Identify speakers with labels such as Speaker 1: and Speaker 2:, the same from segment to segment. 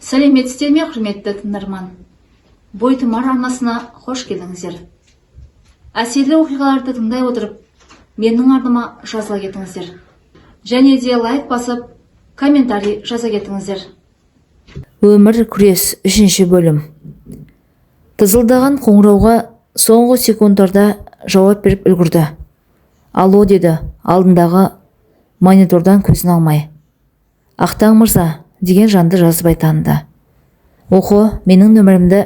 Speaker 1: Сәлеметсіздер ме, құрметті тыңдарман! Бойтұмар арнасына қош келдіңіздер! Әсерлі оқиғаларды тыңдай отырып, менің арнама жазыла кетіңіздер және де лайк басып, комментарий жаза кетіңіздер.
Speaker 2: Өмір күрес, үшінші бөлім. Тызылдаған қоңырауға соңғы секундтарда жауап беріп үлгерді. «Алло», – деді алдындағы монитордан көзін алмай. «Ақтаң мырза», – деген жанды жазбай таныды. «Оқо, менің нөмірімді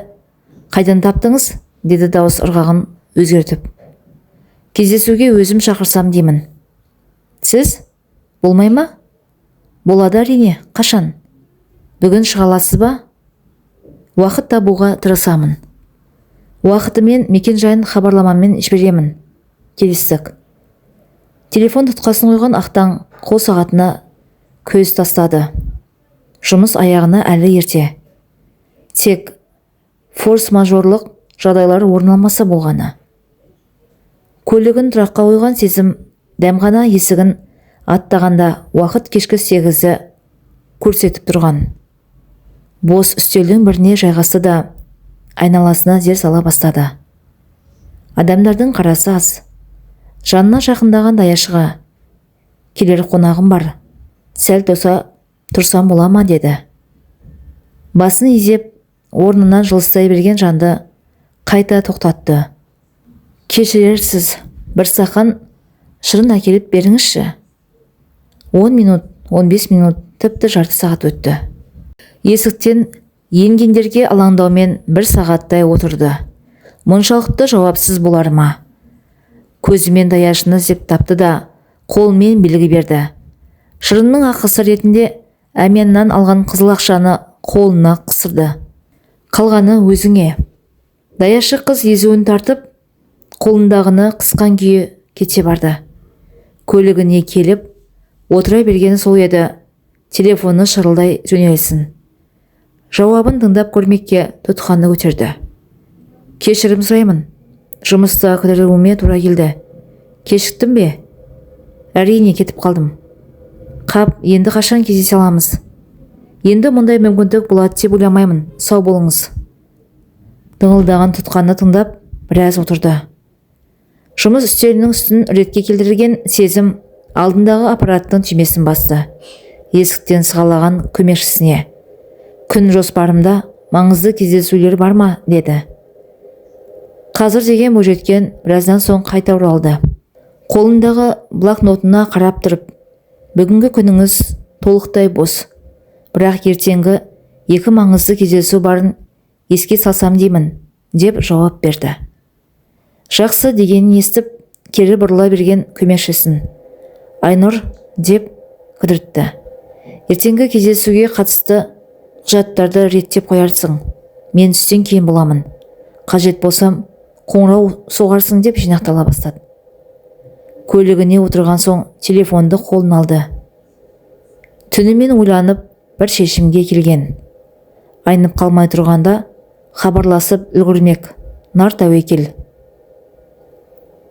Speaker 2: қайдан таптыңыз?» – деді дауыс ырғағын өзгертіп. «Кездесуге өзім шақырсам деймін». «Сіз болмай ма?» «Болады, әрине. Қашан? Бүгін шыға аласыз ба?» «Уақыт табуға тырысамын. Уақыты мен мекен жайын хабарламамен жіберемін». «Келістік». Телефон тұтқасын қойған Ақтаң қол сағатына көз тастады. Жұмыс аяғына әлі ерте. Тек форс-мажорлық жағдайлар орын алмаса болғаны. Көлігін тұраққа қойған Сезім дәмхана есігін аттағанда уақыт кешкі 8-ді көрсетіп тұрған. Бос үстелдің біріне жайғасты да, айналасына зер сала бастады. Адамдардың қарасы аз. Жанына жақындаған даяшыға: «Келер қонағым бар, сәл тоса тұрсам бола ма?» – деді. Басын изеп, орнынан жылыстай берген жанды қайта тоқтатты: «Кешірерсіз, бір стақан шырын әкеліп беріңізші». 10 минут, 15 минут, тіпті жарты сағат өтті. Есіктен енгендерге алаңдаумен бір сағаттай отырды. Мұншалықты жауапсыз болар ма? Көзімен даяшыны іздеп тапты да, қолымен белгі берді. Шырынның ақысы ретінде әмияннан алған қызыл ақшаны қолына қысырды: «Қалғаны өзіңе». Даяшы қыз езуін тартып, қолындағыны қысқан күйі кете барды. Көлігіне келіп отыра бергені сол еді, телефоны шырылдай жөнелсін. Жауабын тыңдап көрмекке тұтқаны көтерді. «Кешірім сұраймын, жұмыста кідіруіме тура келді. Кешіктім бе?» «Әрине, кетіп қалдым. Қап, енді қашан кездесе аламыз?» «Енді мұндай мүмкіндік болады деп ойламаймын. Сау болыңыз». Дыңылдаған тұтқаны тыңдап біраз отырды. Жұмыс үстелінің үстін ретке келтірген Сезім алдындағы аппараттың түймесін басты. Есіктен сығалаған көмекшісіне: «Күн жоспарымда маңызды кездесулер бар ма?» – деді. «Қазір», – деген бойжеткен біраздан соң қайта оралды. Қолындағы блокнотына қарап тұрып: «Бүгінгі күніңіз толықтай бос, бірақ ертеңгі екі маңызды кездесу барын еске салсам деймін», – деп жауап берді. «Жақсы», – дегенін естіп, кері бұрыла берген көмекшісін: «Айнұр», – деп кідіртті. «Ертеңгі кездесуге қатысты құжаттарды реттеп қоярсың. Мен түстен кейін боламын. Қажет болсам, қоңырау соғарсың», – деп жинақтала бастады. Көлігіне отырған соң телефонды қолына алды. Түнімен ойланып, бір шешімге келген. Айнып қалмай тұрғанда хабарласып үлгермек нар тәуекел.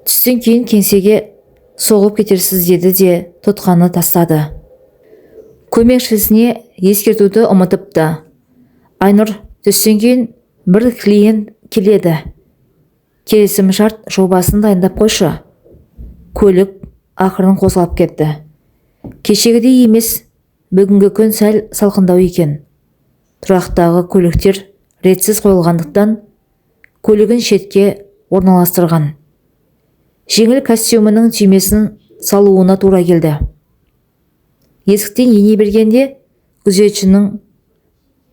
Speaker 2: «Түстен кейін кеңсеге соғып кетерсіз», – деді де, тұтқаны тастады. Көмекшісіне ескертуді ұмытыпты: «Айнұр, түстен кейін бір клиент келеді, келісім шарт жобасын дайындап қойшы». Көлік ақырын қозғалып кетті. Кешегідей емес, бүгінгі күн сәл салқындау екен. Тұрақтағы көліктер ретсіз қойылғандықтан, көлігін шетке орналастырған. Жеңіл костюмінің түймесін салуына тура келді. Есіктен ене бергенде күзетшінің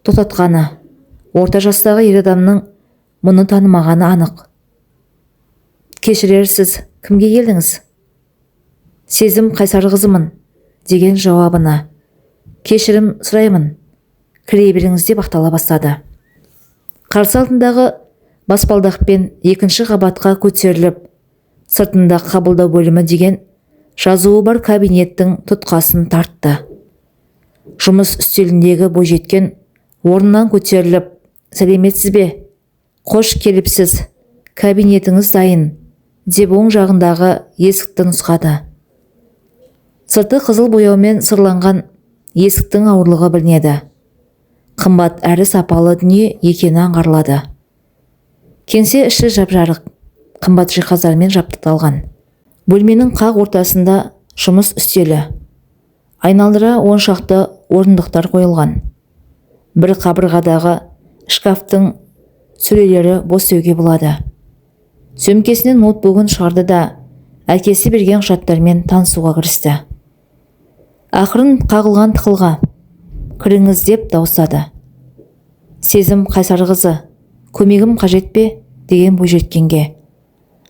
Speaker 2: тоқтатқаны. Орта жастағы ер адамның мұны танымағаны анық. «Кешірерсіз, кімге келдіңіз?» «Сезім Қайсарқызымын», – деген жауабына: «Кешірім сұраймын, кіре беріңіз», – деп ақтала бастады. Қарсы алдындағы баспалдақпен екінші қабатқа көтеріліп, сыртында «Қабылдау бөлімі» деген жазуы бар кабинеттің тұтқасын тартты. Жұмыс үстеліндегі бойжеткен орнынан көтеріліп: «Сәлеметсіз бе? Қош келіпсіз! Кабинетіңіз дайын», – деп оң жағындағы есікті нұсқады. Сырты қызыл бояумен сырланған есіктің ауырлығы білінеді. Қымбат әрі сапалы дүние екені аңғарылады. Кеңсе іші жап-жарық, қымбат жиһаздармен жабдықталған. Бөлменің қақ ортасында жұмыс үстелі. Айналдыра 10 шақты орындықтар қойылған. Бір қабырғадағы шкафтың сөрелері бос деуге болады. Сөмкесінен ноутбугін шығарды да, әкесі берген құжаттармен танысуға кірісті. Ақырын қағылған тықылға «Кіріңіз» деп дауыстады. «Сезім Қайсарқызы, көмегім қажет пе?» деген бойжеткенге.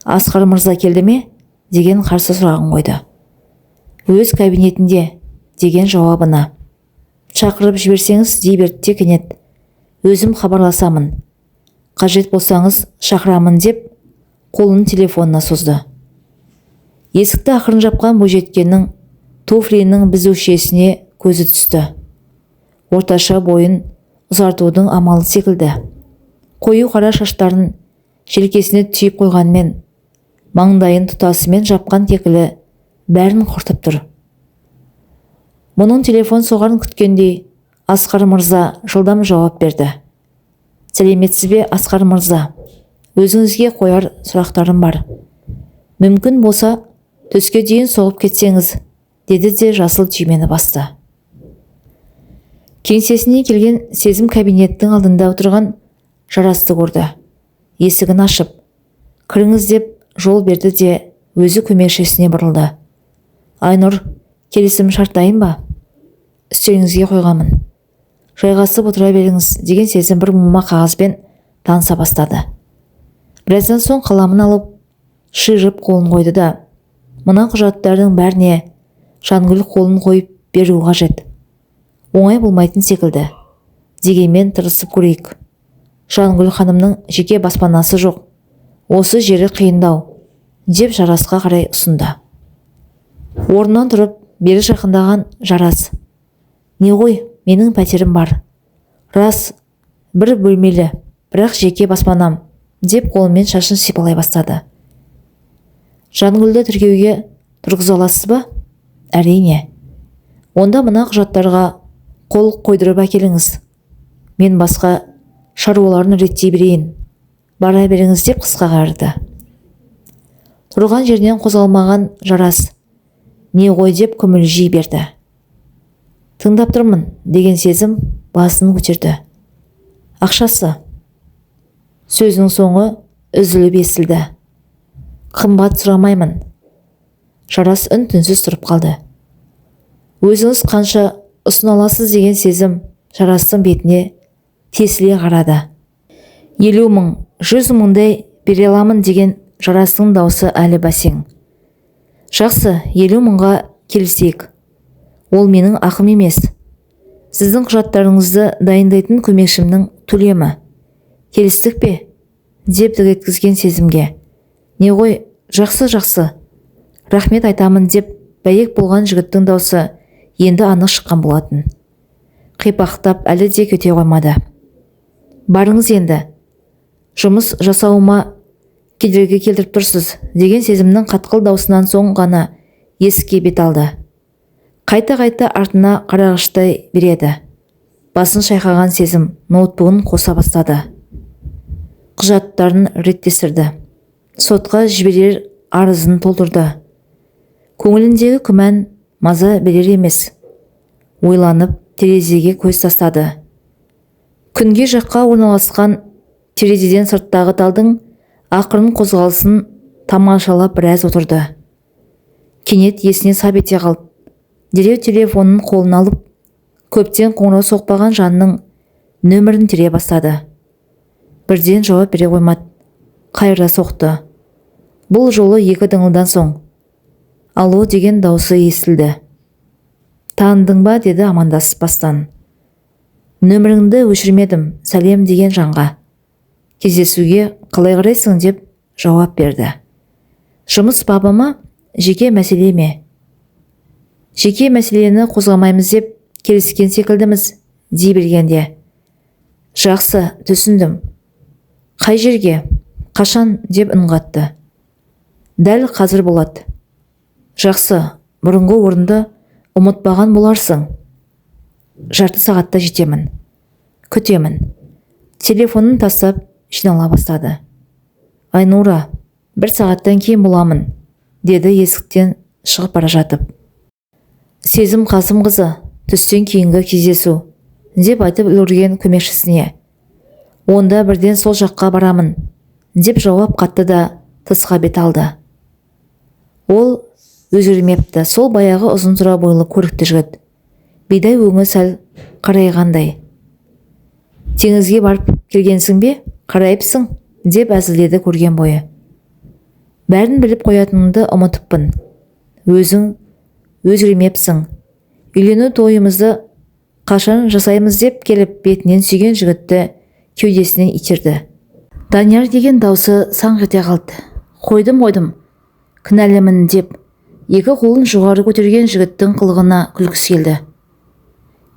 Speaker 2: «Асқар мырза келді ме?» деген қарсы сұрағын қойды. «Өз кабинетінде» деген жауабына. «Шақырып жіберсеңіз» дей берді де кенет «Өзім хабарласамын. Қажет болсаңыз шақырамын» деп қолын телефонына созды. Есікті ақырын жапқан бойжеткеннің туфлиінің безөкшесіне көзі түсті. Орташа бойын ұзартудың амалы секілді. Қою қара шаштарын желкесіне түйіп қойғанмен, маңдайын тұтасымен жапқан кекілі бәрін құртып тұр. Мұның телефон соғарын күткендей, Асқар мырза жылдам жауап берді. «Сәлеметсіз бе, Асқар мырза? Өзіңізге қояр сұрақтарым бар. Мүмкін болса, түске дейін соғып кетсеңіз», деді де жасыл түймені басты. Кеңсесіне келген Сезім кабинеттің алдында отырған Жарасты көрді. Есігін ашып, «Кіріңіз» деп жол берді де, өзі көмекшісіне бұрылды. «Айнұр, келісім шарт дайын ба? Үстеліңізге қойғанмын. Жайғасып отыра беріңіз» деген Сезім бір бума қағазбен таныса бастады. Біраздан соң қаламын алып, шиырып қолын қойды да, «Мына құжаттардың бәріне Жангүл қолын қойып беру қажет. Оңай болмайтын секілді. Дегенмен тырысып көрейік. Жангүл ханымның жеке баспанасы жоқ. Осы жері қиындау» деп Жарасқа қарай ұсынды. Орнынан тұрып, бері жақындаған Жарас. «Не ғой, менің пәтерім бар. Рас, бір бөлмелі, бірақ жеке баспанам» деп қолымен шашын сипалай бастады. «Жангүлді тіркеуге тұрғыза аласыз ба?» «Әрине». «Онда мына құжаттарға қол қойдырып әкеліңіз. Мен басқа шаруаларын реттей берейін. Бара беріңіз» деп қысқа қайырды. Тұрған жерінен қозғалмаған Жарас «Не ғой» деп күмілжи берді. «Тыңдап тұрмын» деген Сезім басын көтерді. «Ақшасы». Сөзінің соңы үзіліп естілді. «Қымбат сұрамаймын». Жарас үн-түнсіз тұрып қалды. «Өзіңіз қанша ұсына аласыз?» деген Сезім Жарастың бетіне тесіле қарады. 50 мың, 100 мыңдай бере аламын» деген Жарастың даусы әлі бәсең. «Жақсы, 50 мыңға келісейік. Ол менің ақым емес. Сіздің құжаттарыңызды дайындайтын көмекшімнің төлемі. Келістік пе?» деп дік еткізген Сезімге. «Не ғой, жақсы, жақсы. Рахмет айтамын» деп бәйек болған жігіттің даусы енді анық шыққан болатын. Қипақтап әлі де кете қоймады. «Барыңыз енді. Жұмыс жасауыма кедергі келтіріп тұрсыз» деген Сезімнің қатқыл даусынан соң ғана есікке бет алды. Қайта-қайта артына қарағыштай береді. Басын шайқаған Сезім ноутбугын қоса бастады. Құжаттарын реттестірді. Сотқа жіберер арызын толтырды. Көңіліндегі күмән маза берер емес. Ойланып терезеге көз тастады. Күнге жаққа орналасқан терезеден сырттағы талдың ақырын қозғалысын тамашалап біраз отырды. Кенет есіне сап ете қалды. Дереу телефонын қолына алып, көптен қоңырау соқпаған жанның нөмірін тере бастады. Бірден жауап бере қоймады. Қайыра соқты. Бұл жолы екі дыңылдан соң «Алло» деген даусы естілді. «Таныдың ба?» деді амандаспастан. «Нөміріңді өшірмедім, сәлем» деген жанға. «Кездесуге қалай қарайсың?» деп жауап берді. «Жұмыс бабы ма, жеке мәселе ме?» «Жеке мәселені қозғамаймыз деп келіскен секілдіміз» дей бергенде. «Жақсы, түсіндім. Қай жерге? Қашан?» деп үн қатты. «Дәл қазір болады». «Жақсы, бұрынғы орынды ұмытпаған боларсың. Жарты сағатта жетемін. Күтемін. Телефонын тастап жинала бастады. Айнура, бір сағаттан кейін боламын, деді есіктен шығып бара жатып. Сезім Қасымқызы, түстен кейінгі кездесу, деп айтып үлгерген көмекшісіне. Онда бірден сол жаққа барамын, деп жауап қатты да тысқа бет алды. Ол өзгермепті, сол баяғы ұзын тұра бойлы көрікті жігіт. Бидай өңі сәл қарайғандай. Теңізге барып келгенсің бе, қарайыпсың, деп әзілдеді көрген бойы. Бәрін біліп қоятыныңды ұмытыппын. Өзің өзгермепсің. Үйлену тойымызды қашан жасаймыз деп келіп бетінен сүйген жігітті кеудесінен итерді. Данияр деген даусы саңқ ете қалды. Қойдым, қойдым, кінәлімін деп екі қолын жоғары көтерген жігіттің қылығына күлкісі келді.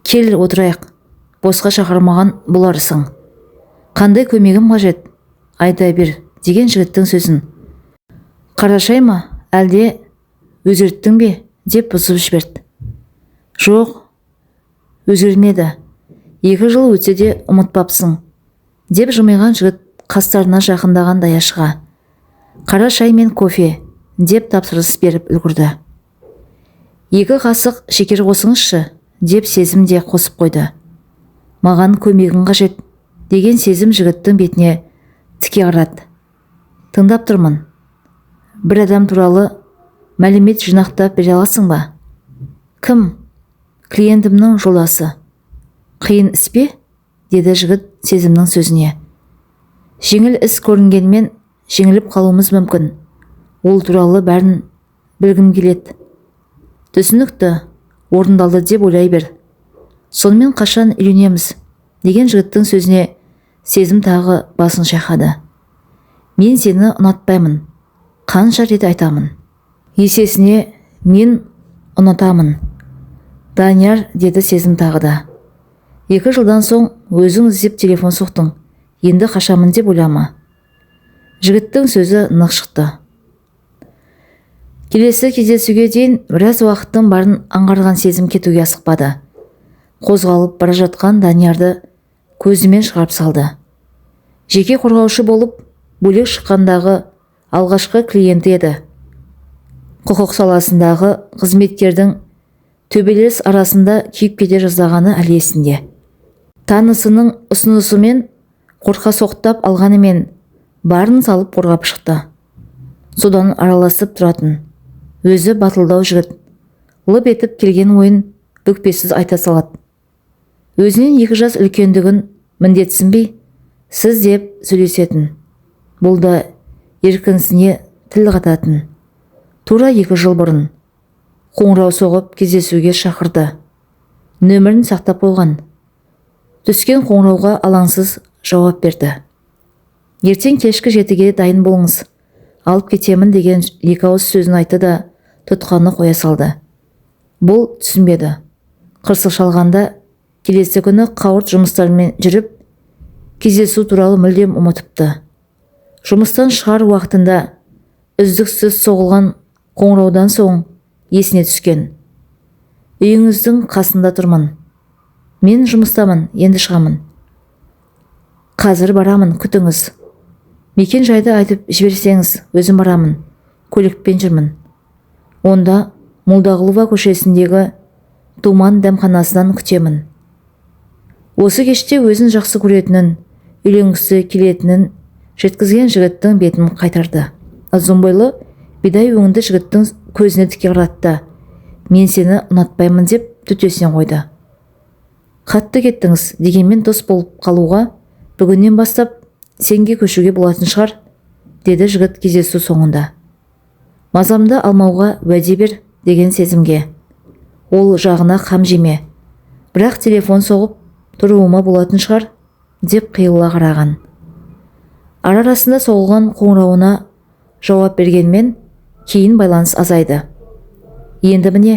Speaker 2: Кел отырайық, босқа шақырмаған боларсың. Қандай көмегім қажет? Айта бер, деген жігіттің сөзін. Қарашай ма, әлде өзгерттің бе, деп бұзып жіберді. Жоқ, өзгермеді. 2 жыл өтсе де ұмытпапсың, деп жымиған жігіт қастарына жақындаған даяшыға. Қара шай мен кофе, деп тапсырыс беріп үлгерді. 2 қасық шекер қосыңызшы, деп Сезім де қосып қойды. Маған көмегің қажет, деген Сезім жігіттің бетіне тіке қарады. Тыңдап тұрмын. Бір адам туралы мәлімет жинақтап бере аласың ба? Кім? Клиентімнің жолдасы. Қиын іс пе? Деді жігіт Сезімнің сөзіне. Жеңіл іс көрінгенмен жеңіліп қалуымыз мүмкін. Ол туралы бәрін білгім келеді. Түсінікті, орындалды деп ойлай бер. Сонымен қашан үйленеміз? Деген жігіттің сөзіне Сезім тағы басын шайқады. Мен сені ұнатпаймын. Қанша рет айтамын. Есесіне мен ұнатамын. Данияр, деді Сезім тағы да. 2 жылдан соң өзің іздеп телефон соқтың. Енді қашамын деп ойлама. Жігіттің сөзі нық шықты. Келесі кездесуге дейін біраз уақыттың барын аңғарған Сезім кетуге асықпады. Қозғалып бара жатқан Даниярды көзімен шығарып салды. Жеке қорғаушы болып бөлек шыққандағы алғашқы клиенті еді. Құқық саласындағы қызметкердің төбелес арасында күйіп кете жаздағаны әлі есінде. Танысының ұсынысымен қорқа соқтап алғанымен барын салып қорғап шықты. Содан араласып тұратын. Өзі батылдау жігіт. Лып етіп келген ойын бүкпесіз айта салады. Өзінен 2 жас үлкендігін міндетсінбей, сіз деп сөйлесетін. Бұл да еркінсіне тіл қататын. Тура 2 жыл бұрын қоңырау соғып кездесуге шақырды. Нөмірін сақтап қойған. Түскен қоңырауға алаңсыз жауап берді. Ертең кешкі 7-ге дайын болыңыз. Алып кетемін деген 2 ауыз сөзін айтты да тұтқаны қоя салды. Бұл түсінбеді. Қырсық шалғанда келесі күні қауырт жұмыстармен жүріп, кездесу туралы мүлдем ұмытыпты. Жұмыстан шығар уақытында үздіксіз соғылған қоңыраудан соң есіне түскен. Үйіңіздің қасында тұрмын. Мен жұмыстамын, енді шығамын. Қазір барамын, күтіңіз. Мекен жайды айтып жіберсеңіз, өзім барамын. Көлікпен жүрмін. Онда Молдағұлова көшесіндегі Думан дәмханасынан күтемін. Осы кеште өзін жақсы көретінін, үйленгісі келетінін жеткізген жігіттің бетін қайтарды. Ұзын бойлы, бидай өңді жігіттің көзіне тіке қарады да, мен сені ұнатпаймын деп төтесінен қойды. Қатты кеттіңіз, дегенмен дос болып қалуға бүгіннен бастап сенге көшуге болатын шығар, деді жігіт кездесу соңында. Мазамды алмауға уәде бер, деген Сезімге. Ол жағына қам жеме, бірақ телефон соғып тұруыма болатын шығар, деп қиыла қараған. Ара-арасында соғылған қоңырауына жауап бергенмен кейін байланыс азайды. Енді міне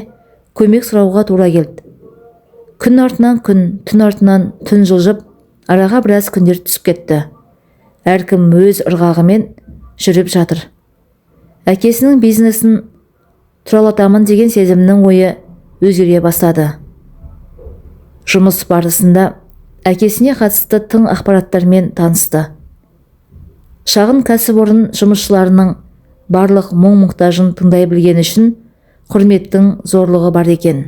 Speaker 2: көмек сұрауға тура келді. Күн артынан күн, түн артынан түн жылжып, араға біраз күндер түсіп кетті. Әркім өз ырғағымен жүріп жатыр. Әкесінің бизнесін тұралатамын деген Сезімнің ойы өзгере бастады. Жұмыс барысында Әкесіне қатысты тың ақпараттармен танысты. Шағын кәсіпорын жұмысшыларының барлық мұң-мұқтажын тыңдай білгені үшін құрметтің зорлығы бар екен.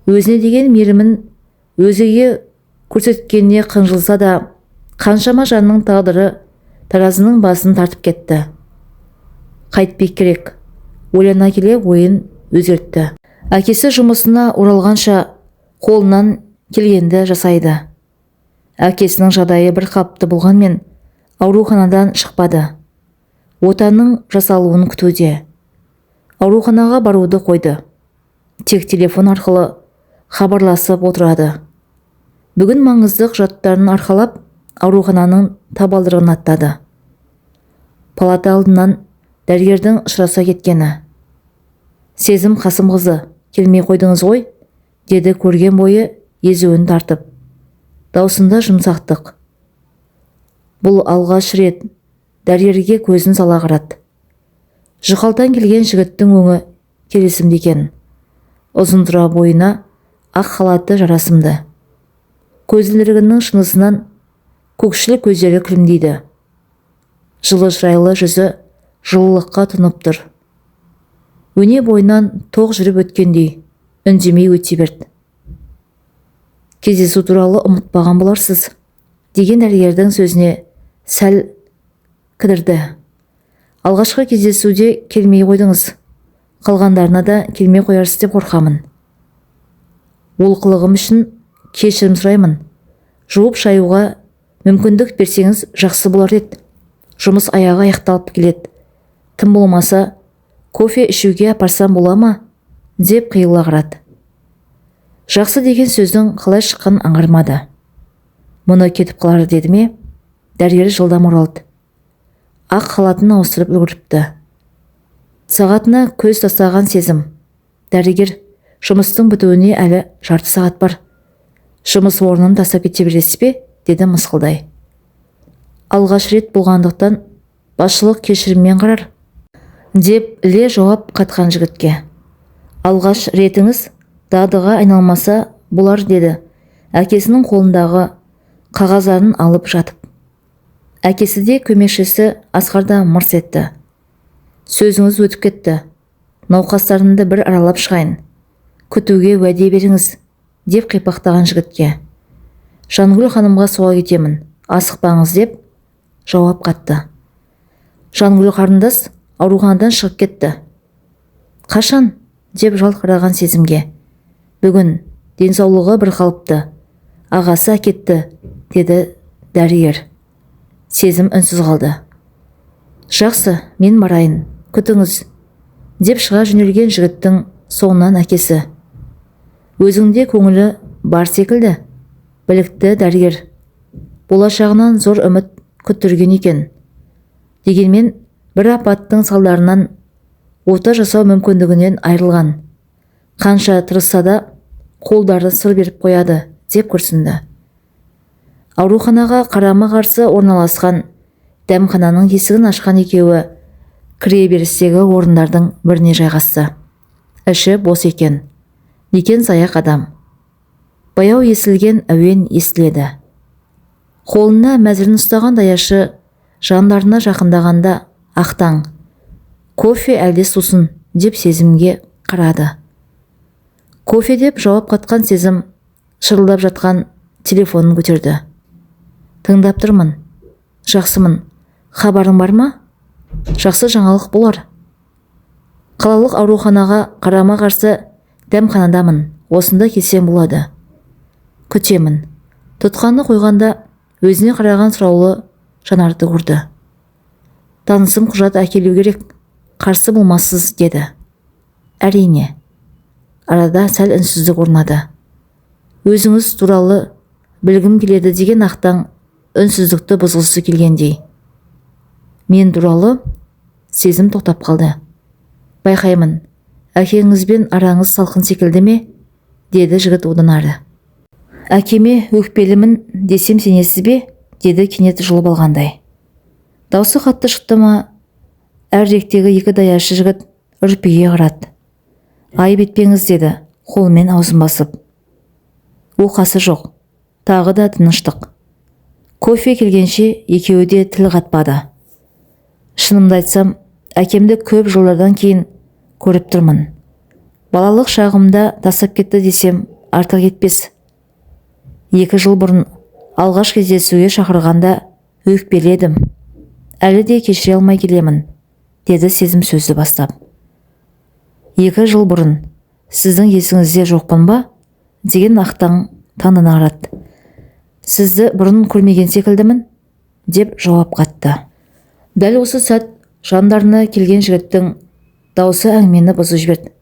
Speaker 2: Өзіне деген мейірімін өзгеге көрсеткеніне қынжылса да, қаншама жанның тағдыры таразының басын тартып кетті. Қайтпек керек. Ойлана келе ойын өзгертті. Әкесі жұмысына оралғанша қолынан келгенді жасайды. Әкесінің жағдайы бір қалыпты болғанмен, ауруханадан шықпады. Отаның жасалуын күтуде. Ауруханаға баруды қойды. Тек телефон арқылы хабарласып отырады. Бүгін маңызды құжаттарын арқалап, аурухананың табалдырығын аттады. Палата алдынан дәрігердің ұшыраса кеткені. «Сезім Қасымқызы, келмей қойдыңыз ғой», деді көрген бойы езуін тартып. Даусында жұмсақтық. Бұл алғаш рет дәрігерге көзін сала қарады. Жұқалтан келген жігіттің өңі келісімді екен. Ұзын тұра бойына ақ халаты жарасымды. Көзілдірігінің шынысынан көкшіл көздері күлімдейді. Жылы шырайлы жүзі жылылыққа тұнып тұр. Өне бойынан тоқ жүріп өткендей үндемей өте берді. «Кездесу туралы ұмытпаған боларсыз», деген дәрігердің сөзіне сәл кідірді. «Алғашқы кездесуде келмей қойдыңыз, қалғандарына да келмей қоярсыз деп қорқамын. Олқылығым үшін кешірім сұраймын. Жуып шаюға мүмкіндік берсеңіз, жақсы болар еді. Жұмыс аяғы аяқталып келеді. Тым болмаса, кофе ішуге апарсам бола ма?» деп қиыла қарады. Жақсы деген сөздің қалай шыққанын аңғармады. Мұны кетіп қалар деді ме? Дәрігер жылдам оралды. Ақ халатын ауыстырып үлгеріпті. Сағатына көз тастаған Сезім: «Дәрігер, жұмыстың бітуіне әлі жарты сағат бар. Жұмыс орнын тастап кете бересіз бе?» деді мысқылдай. «Алғаш рет болғандықтан басшылық кешіріммен қарар», деп іле жауап қатқан жігітке. «Алғаш ретіңіз дағдыға айналмаса болар», деді әкесінің қолындағы қағаздарын алып жатып. Әкесі де, көмекшісі Асқар да мырс етті. «Сөзіңіз өтіп кетті. Науқастарымды бір аралап шығайын. Күтуге уәде беріңіз», деп қипақтаған жігітке. «Жангүл ханымға соға кетемін, асықпаңыз», деп жауап қатты. «Жангүл қарындас ауруханадан шығып кетті». «Қашан?» деп жалт қараған Сезімге. «Бүгін. Денсаулығы бір қалыпты. Ағасы әкетті», деді дәрігер. Сезім үнсіз қалды. «Жақсы, мен барайын, күтіңіз», деп шыға жөнелген жігіттің соңынан әкесі: «Өзіңде көңілі бар секілді. Білікті дәрігер. Болашағынан зор үміт күттірген екен. Дегенмен бір апаттың салдарынан ота жасау мүмкіндігінен айырылған. Қанша тырысса да, қолдары сыр беріп қояды», деп күрсінді. Ауруханаға қарама-қарсы орналасқан дәмхананың есігін ашқан екеуі кіре берістегі орындардың біріне жайғасты. Іші бос екен. Некен саяқ адам. Баяу есілген әуен естіледі. Қолына мәзірін ұстаған даяшы жандарына жақындағанда ақтаң: «Кофе әлде сусын?» деп Сезімге қарады. «Кофе», деп жауап қатқан Сезім шырылдап жатқан телефонын көтерді. «Тыңдап тұрмын». «Жақсымын. Хабарың бар ма? Жақсы жаңалық болар». «Қалалық ауруханаға қарама-қарсы дәмханадамын. Осында келсең болады. Күтемін». Тұтқаны қойғанда өзіне қараған сұраулы жанарды көрді. «Танысым құжат әкелу керек. Қарсы болмассыз», деді. «Әрине». Арада сәл үнсіздік орнады. «Өзіңіз туралы білгім келеді», деген ақтаң үнсіздікті бұзғысы келгендей. «Мен туралы?» Сезім тоқтап қалды. «Байқаймын, әкеңізбен араңыз салқын секілді ме?» деді жігіт одан ары. «Әкеме өкпелімін десем, сенесіз бе?» деді кенет жұлып алғандай. Даусы қатты шықты ма, әріректегі екі даяшы жігіт үрпие қарады. «Айып етпеңіз», деді қолымен аузын басып. Оқасы жоқ. Тағы да тыныштық. Кофе келгенше екеуі де тіл қатпады. Шынымды айтсам, әкемді көп жылдардан кейін көріп тұрмын. Балалық шағымда тастап кетті десем, артық етпес. 2 жыл бұрын алғаш кездесуге шақырғанда өкпеледім. Әлі де кешіре алмай келемін, деді Сезім сөзді бастап. 2 жыл бұрын сіздің есіңізде жоқпын ба? Деген Ақтан таңдана қарады. Сізді бұрын көрмеген секілдімін, деп жауап қатты. Дәл осы сәт жандарына келген жігіттің даусы әңгімені бұзып жіберді.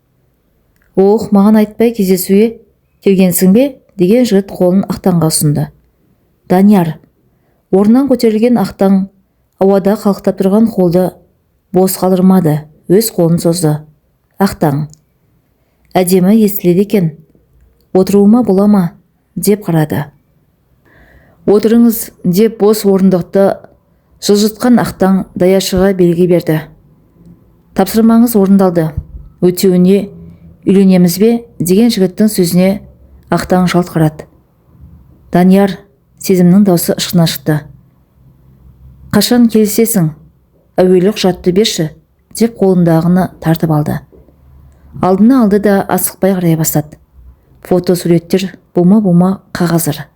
Speaker 2: Ох, маған айтпай кездесуге келгенсің бе? Деген жігіт қолын Ақтанға ұсынды. Данияр. Орнынан көтерілген Ақтан ауада қалықтап тұрған қолды бос қалдырмады, өз қолын созды. Ақтан. Әдемі естіледі екен. Отыруыма бола ма? Деп қарады. Отырыңыз, деп бос орындықты жылжытқан Ақтан даяшыға белгі берді. Тапсырмаңыз орындалды. Өтеуіне үйленеміз бе? Деген жігіттің сөзіне Ақтан жалт қарады. Данияр, Сезімнің даусы ышқына шықты. Қашан келісесің? Әуелі құжатты берші, деп қолындағыны тартып алды. Алдына алды да асықпай қарай бастады. Фото суреттер, бума-бума қағаздар.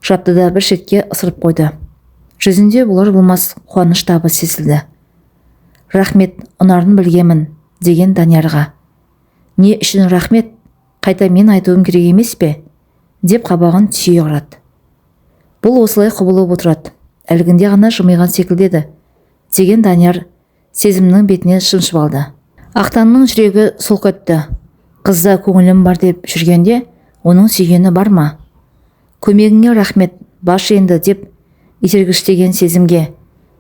Speaker 2: Жапты да бір шетке ысырып қойды. Жүзінде болар болмас қуаныш табы сезілді. Рахмет, ұнарын білгемін, деген Даниярға. Не үшін рахмет? Қайта мен айтуым керек емес пе? Деп қабағын түйе қарады. Бұл осылай құбылып отырады. Әлгінде ғана жымиған секілді еді, деген Данияр Сезімнің бетіне шымшып алды. Ақтанның жүрегі солқ етті. Қызда көңілім бар деп жүргенде, оның сүйгені бар ма? Көмегіңе рахмет, баш енді, деп итергіштеген Сезімге,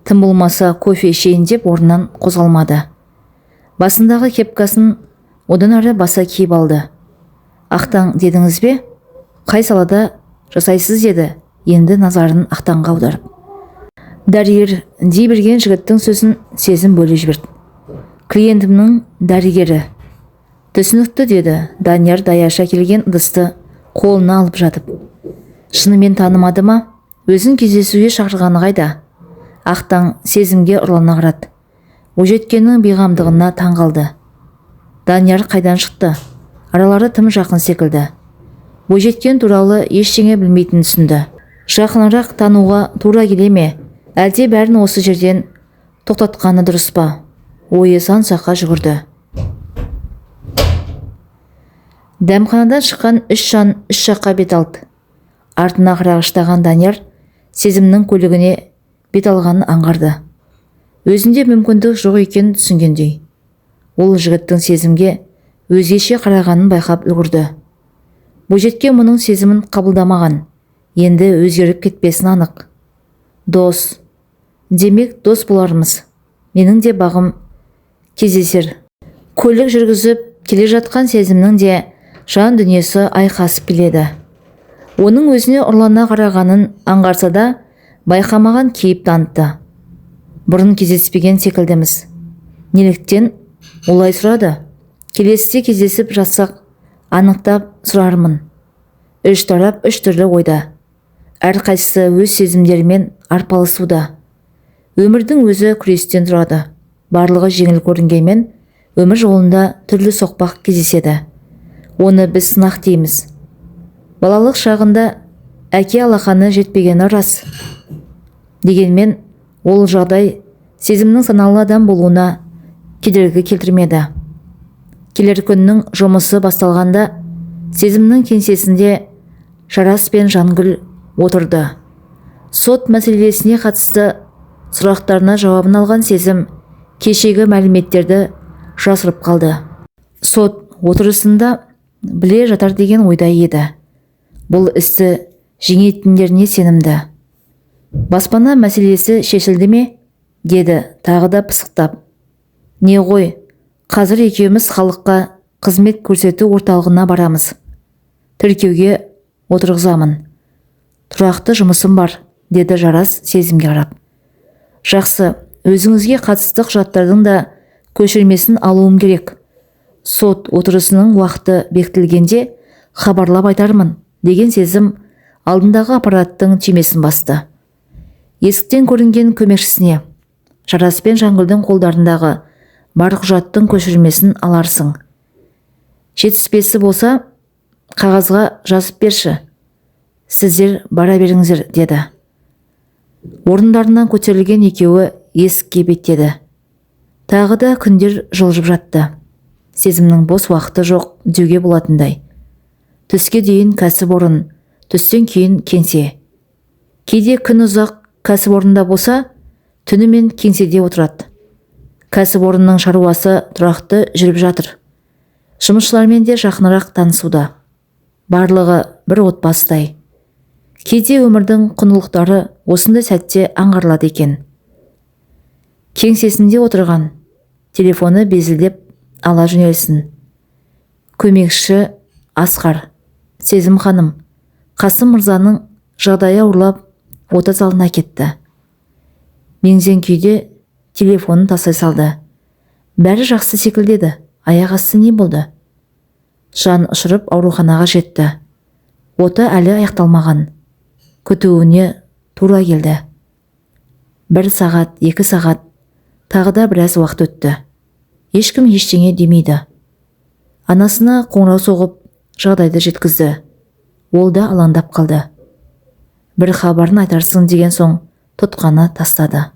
Speaker 2: тым болмаса кофе ішейін деп орнынан қозғалмады. Басындағы кепкасын одан ары баса киіп алды. Ақтан дедіңіз бе? Қай салада жасайсыз, деді, енді назарын Ақтанға аударып. Дәрігер дей берген жігіттің сөзін Сезім бөліп жіберді. Клиентімнің дәрігері. Түсінікті, деді Данияр даяшы әкелген ыдысты қолына алып жатып. Шынымен танымады ма? Өзін кездесуге шақырғаны қайда? Ақтан Сезімге ұрлана қарады. Бойжеткеннің бейғамдығына таң қалды. Данияр қайдан шықты? Аралары тым жақын секілді. Бойжеткен туралы ештеңе білмейтінін түсінді. Жақынырақ тануға тура келе ме? Әлде бәрін осы жерден тоқтатқаны дұрыс па? Ойы сан саққа жүгірді. Дәмханадан шыққан үш жан үш жаққа бет алды. Артына қарағыштаған Данияр Сезімнің көлігіне бет алғанын аңғарды. Өзінде мүмкіндік жоқ екенін түсінгендей. Ол жігіттің Сезімге өзгеше қарағанын байқап үлгерді. Бойжеткен мұның сезімін қабылдамаған, енді өзгеріп кетпесін анық. Дос. Демек, дос болармыз. Менің де бағым кездесер. Көлік жүргізіп келе жатқан Сезімнің де жан дүниесі айқасып келеді. Оның өзіне ұрлана қарағанын аңғарса да, байқамаған кейіп танытты. Бұрын кездеспеген секілдіміз. Неліктен олай сұрады? Келесіде кездесіп жатсақ, анықтап сұрармын. Үш тарап үш түрлі ойда. Әрқайсысы өз сезімдерімен арпалысуда. Өмірдің өзі күрестен тұрады. Барлығы жеңіл көрінгенмен, өмір жолында түрлі соқпақ кездеседі. Оны біз сынақ дейміз. Балалық шағында әке алақаны жетпегені рас. Дегенмен, ол жағдай Сезімнің саналы адам болуына кедергі келтірмеді. Келер күннің жұмысы басталғанда Сезімнің кеңсесінде Жарас пен Жангүл отырды. Сот мәселесіне қатысты сұрақтарына жауабын алған Сезім кешегі мәліметтерді жасырып қалды. Сот отырысында біле жатар деген ойда еді. Бұл істі жеңетіндеріне сенімді. Баспана мәселесі шешілді ме? Деді тағы да пысықтап. Не ғой, қазір екеуміз халыққа қызмет көрсету орталығына барамыз. Тіркеуге отырғызамын. Тұрақты жұмысым бар, деді Жарас Сезімге қарап. Жақсы, өзіңізге қатысты құжаттардың да көшірмесін алуым керек. Сот отырысының уақыты бекітілгенде хабарлап айтармын, деген Сезім Алдындағы аппараттың түймесін басты. Есіктен көрінген көмекшісіне: «Жарас пен Жангүлдің қолдарындағы бар құжаттың көшірмесін аларсың. Жетіспесі болса, қағазға жазып берші. Сіздер бара беріңіздер», – деді. Орындарынан көтерілген екеуі есікке беттеді. Тағы да күндер жылжып жатты. Сезімнің бос уақыты жоқ деуге болатындай. Түске дейін кәсіпорын, түстен кейін кеңсе. Кейде күн ұзақ кәсіпорында болса, түнімен кеңседе отырады. Кәсіпорынның шаруасы тұрақты жүріп жатыр. Жұмысшылармен де жақынырақ танысуда. Барлығы бір отбасыдай. Кейде өмірдің құндылықтары осындай сәтте аңғарылады екен. Кеңсесінде отырған телефоны безілдеп ала жөнелсін. Көмекші Асқар: «Сезім ханым, Қасым мырзаның жағдайы ауырлап, ота залына кетті». Мең-зең күйде телефонын тастай салды. Бәрі жақсы секілді еді, аяқ асты не болды? Жан ұшырып ауруханаға жетті. Ота әлі аяқталмаған. Күтуіне тура келді. 1 сағат, 2 сағат, тағы да біраз уақыт өтті. Ешкім ештеңе демейді. Анасына қоңырау соғып, жағдайды жеткізді. Ол да алаңдап қалды. Бір хабарын айтарсың деген соң тұтқаны тастады.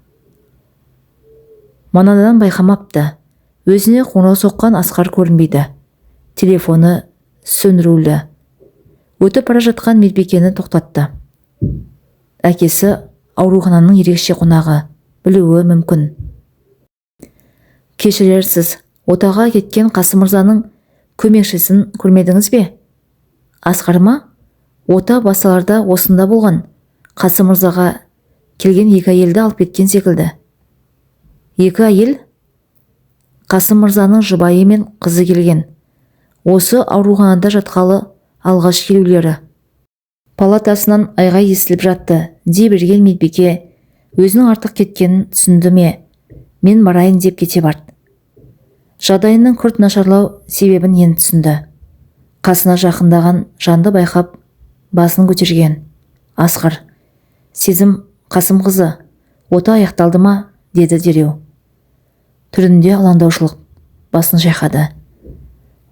Speaker 2: Манадан байқамапты. Өзіне қоңырау соққан Асқар көрінбейді. Телефоны сөндірулі. Өтіп бара жатқан медбикені тоқтатты. Әкесі аурухананың ерекше қонағы, білуі мүмкін. «Кешірерсіз, отаға кеткен Қасым мырзаның көмекшісін көрмедіңіз бе?» «Асқар ма? Ота басталарда осында болған. Қасым мырзаға келген екі әйелді алып кеткен секілді». «Екі әйел?» «Қасым мырзаның жұбайы мен қызы келген. Осы ауруханада жатқалы алғаш келулері. Палатасынан айғай естіліп жатты», – дей берген медбике өзінің артық кеткенін түсінді ме, «мен барайын» деп кете барды. Жағдайының күрт нашарлау себебін енді түсінді. Қасына жақындаған жанды байқап, басын көтерген. Асқар: «Сезім Қасымқызы, ота аяқталды ма?» – деді дереу. Түрінде алаңдаушылық, басын шайқады.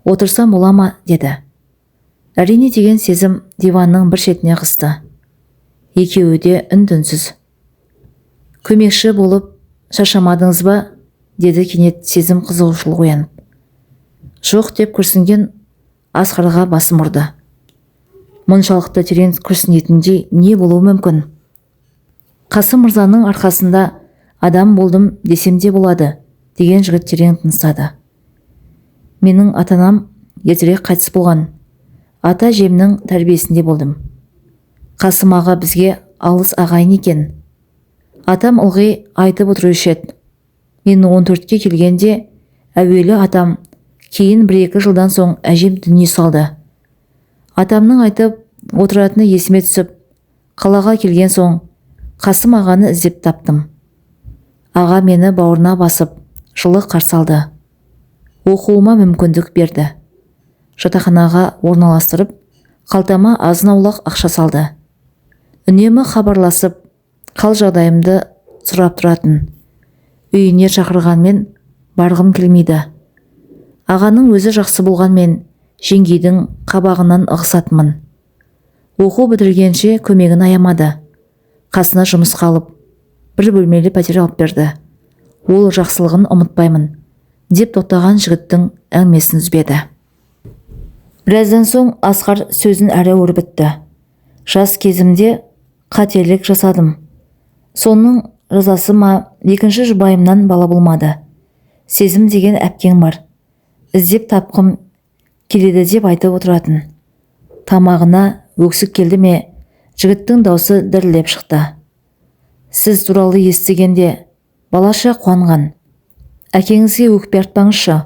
Speaker 2: «Отырсам бола ма?» – деді. «Әрине», – деген Сезім диванның бір шетіне қысты. Екеуі де үн-түнсіз. «Көмекші болып шаршамадыңыз ба?» – деді кенет Сезім қызығушылық оянып. «Жоқ», – деп күрсінген Асқарға басын ұрды. Мұншалықты терең күрсінетіндей не болуы мүмкін? «Қасым мырзаның арқасында адам болдым десем де болады», – деген жігіт терең тыныстады. «Менің ата-анам ертерек қайтыс болған. Ата әжемнің тәрбиесінде болдым. Қасым аға бізге алыс ағайын екен. Атам ылғи айтып отырушы еді. Мен 14-ке келгенде әуелі атам, кейін 1-2 жылдан соң әжем дүние салды. Атамның айтып отыратыны есіме түсіп, қалаға келген соң Қасым ағаны іздеп таптым. Аға мені бауырына басып, жылы қарсы алды. Оқуыма мүмкіндік берді. Жатақханаға орналастырып, қалтама азын-аулақ ақша салды. Үнемі хабарласып, қал жағдайымды сұрап тұратын. Үйіне шақырғанмен барғым келмейді. Ағаның өзі жақсы болғанмен жеңгейдің қабағынан ығысатынмын. Оқу бітіргенше көмегін аямады. Қасына жұмысқа алып, бір бөлмелі пәтер алып берді. Ол жақсылығын ұмытпаймын», – деп тоқтаған жігіттің әңгімесін үзбеді. Біраздан соң Асқар сөзін әрі өрбітті. «Жас кезімде қателік жасадым. Соның жазасы ма, екінші жұбайымнан бала болмады. Сезім деген әпкең бар. Іздеп тапқым келеді деп айтып отыратын». Тамағына өксік келді ме, жігіттің даусы дірілдеп шықты. «Сіз туралы естігенде балаша қуанған. Әкеңізге өкпе артпаңызшы.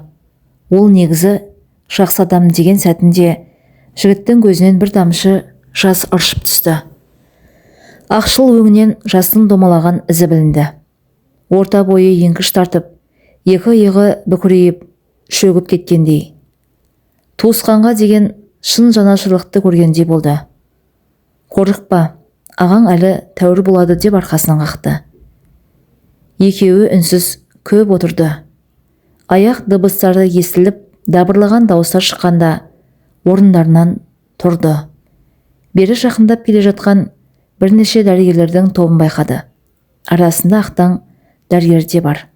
Speaker 2: Ол негізі жақсы адам», – деген сәтінде жігіттің көзінен бір тамшы жас ыршып түсті. Ақшыл өңінен жастың домалаған ізі білінді. Орта бойы еңкіш тартып, екі иығы бүкірейіп, шөгіп кеткендей. Туысқанға деген шын жанашырлықты көргендей болды. Қорықпа, ағаң әлі тәуір болады деп арқасынан қақты. Екеуі үнсіз көп отырды. Аяқ дыбыстары естіліп, дабырлаған дауыстар шыққанда орындарынан тұрды. Бері жақындап келе жатқан бірнеше дәрігерлердің тобын байқады. Арасында ақтаң дәрігер де бар.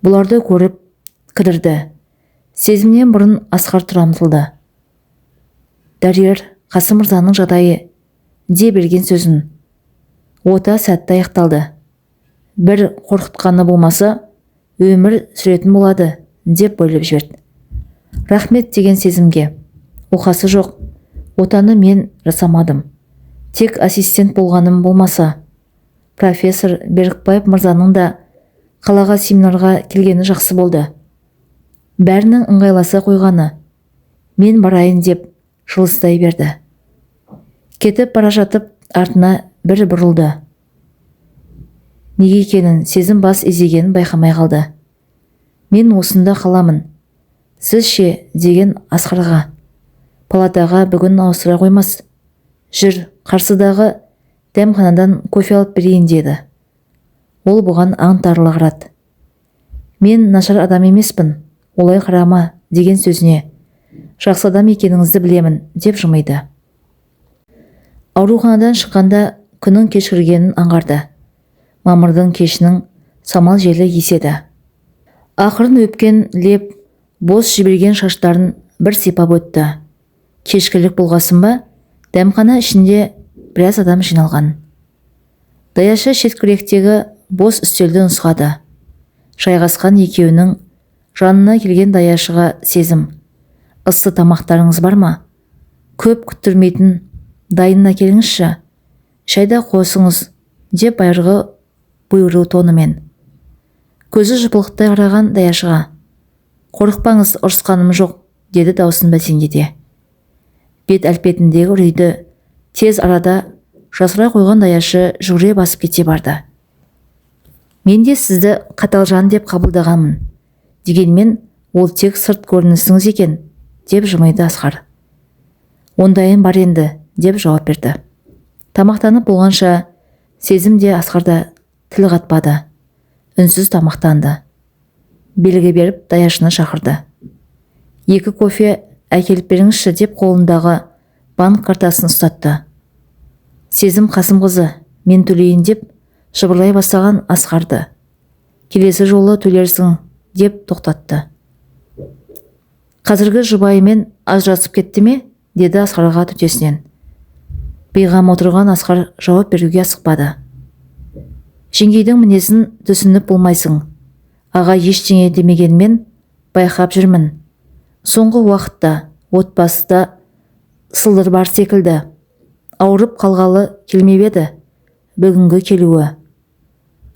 Speaker 2: Бұларды көріп кідірді. Сезімнен бұрын Асқар тұра ұмтылды. Дәрігер Қасым мырзаның жағдайы де берген сөзін. Ота сәтті аяқталды. Бір қорқытқаны болмаса, өмір сүретін болады, деп бөліп жіберді. Рахмет деген Сезімге. Оқасы жоқ, отаны мен жасамадым. Тек ассистент болғаным болмаса. Профессор Берікбаев мырзаның да қалаға семинарға келгені жақсы болды. Бәрінің ыңғайласа қойғаны. Мен барайын деп жылыстай берді. Кетіп бара жатып артына бір бұрылды. Неге екенін Сезім бас изегенін байқамай қалды. Мен осында қаламын. Сіз ше деген Асқарға. Палатаға бүгін ауыстыра қоймас. Жүр, қарсыдағы дәмханадан кофе алып берейін деді. Ол бұған аңтарыла қарады. Мен нашар адам емеспін, олай қарама деген сөзіне. Жақсы адам екеніңізді білемін деп жымиды. Ауруханадан шыққанда күннің кешкіргенін аңғарды. Мамырдың кешінің самал желі еседі. Ақырын өпкен леп бос жіберген шаштарын бір сипап өтті. Кешкілік болғасын ба, дәмхана ішінде біраз адам жиналған. Даяшы шеткіректегі бос үстелді нұсқады. Жайғасқан екеуінің жанына келген даяшыға Сезім: "Ыссы тамақтарыңыз бар ма? Көп күттірмейтін дайынын әкеліңізші. Шай да қосыңыз", деп байырғы бұйыру тонымен. Көзі жыпылықтай қараған даяшыға: "Қорықпаңыз, ұрысқаным жоқ", деді даусын бәсеңдете. Бет әлпетіндегі үрейді тез арада жасыра қойған даяшы жүгіре басып кете барды. Мен де сізді қатал жан деп қабылдағанмын. Дегенмен ол тек сырт көрінісіңіз екен, деп жымиды Асқар. Ондайым бар енді, деп жауап берді. Тамақтанып болғанша Сезім де, Асқар да тіл қатпады. Үнсіз тамақтанды. Белгі беріп даяшыны шақырды. Екі кофе әкеліп беріңізші деп қолындағы банк картасын ұстатты. Сезім Қасымқызы, мен төлейін деп жыбырлай бастаған Асқарды. Келесі жолы төлерсің деп тоқтатты. Қазіргі жұбайымен ажырасып кетті ме? Деді Асқарға төтесінен. Бейғам отырған Асқар жауап беруге асықпады. Жеңгейдің мінезін түсініп болмайсың. Аға ештеңе демегенмен байқап жүрмін. Соңғы уақытта отбасыда сылдыр бар секілді. Ауырып қалғалы келмеп еді. Бүгінгі келуі.